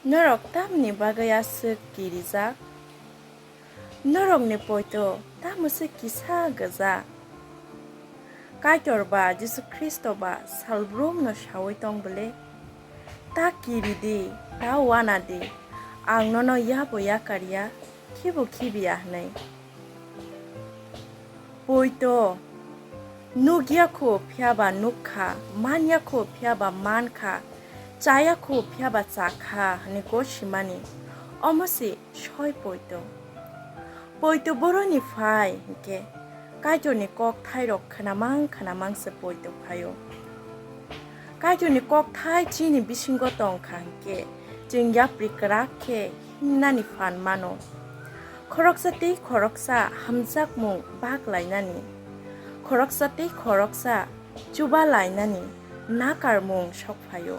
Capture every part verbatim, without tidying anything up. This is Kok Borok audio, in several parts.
Norok tamni bagwi aswk kirijak? Norokni poito tamo se kisa gwja? Kaitor ba Jisu Khristo ba salbrumno saui tong bwle? Ta kiri di, ta wana di, ang nono yabo yakar ya, khibo khibi ya hwnwi. Poito, nukya kho phiya ba nuk kha, manya kho phiya ba man kha, chaya kho phiya ba cha kha hwnwi gosimani, omo se soi poito. Poito boroni phai hinkhe Kaitorni kokthairok khwnamang khwnamang se poito phaio. Kaitorni kokthai chini bisingo tong kha hinkhe, chwng yapri kwrak khe himnani phan mano. Khoroksa tei khoroksa hamjakmung bak lainani, khoroksa tei khoroksa chuba lainani nakarmung sok phaio.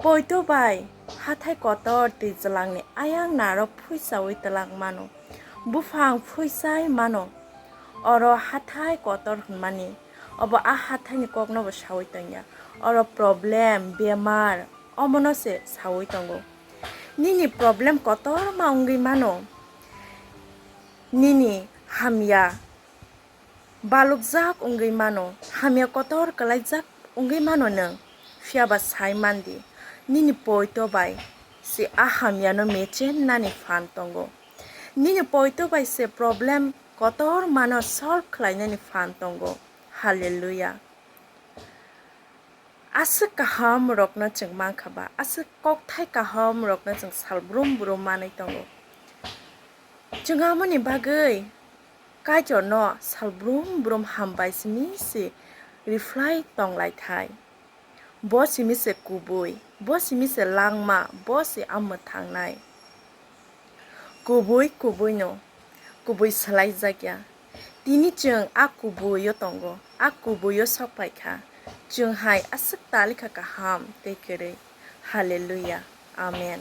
Poito bai hathai kotor twijlangni ayang narok phuisaui twlang mano, buphang phuisai mano. Oro hathai kotor hwnmani obo a hathaini kokno bo saui tongya. Oro problem, bemar, omono se saui tongo. Nini problem kotorma wngwi mano, nini hamya balukjak wngwi mano, hamya kotor kwlaijak wngwi mano nwng, phiya ba sai man di, nini poito bai se a hamyano mechen nani phan tongo. Nini poito bai se problem kotor mano solve khlainani phan tongo. Hallelujah. Aswk kaham rokno chwng mankha ba, aswk kokthai kaham rokno chwng salbrum brum manwi tongo. Chwng amoni bagwi Kaitorno salbrum brum hambai simi se reply tonglaithai. Bo simi se kubui, bo simi se langma, bo se a mwthangnai. Kubui, kubuino, kubui swlaijakya. Tini chwng a kubuio tongo, a kubuio sokphaikha. Chwng hai aswk talikha kaham tei kwrwi. Hallelujah. Amen.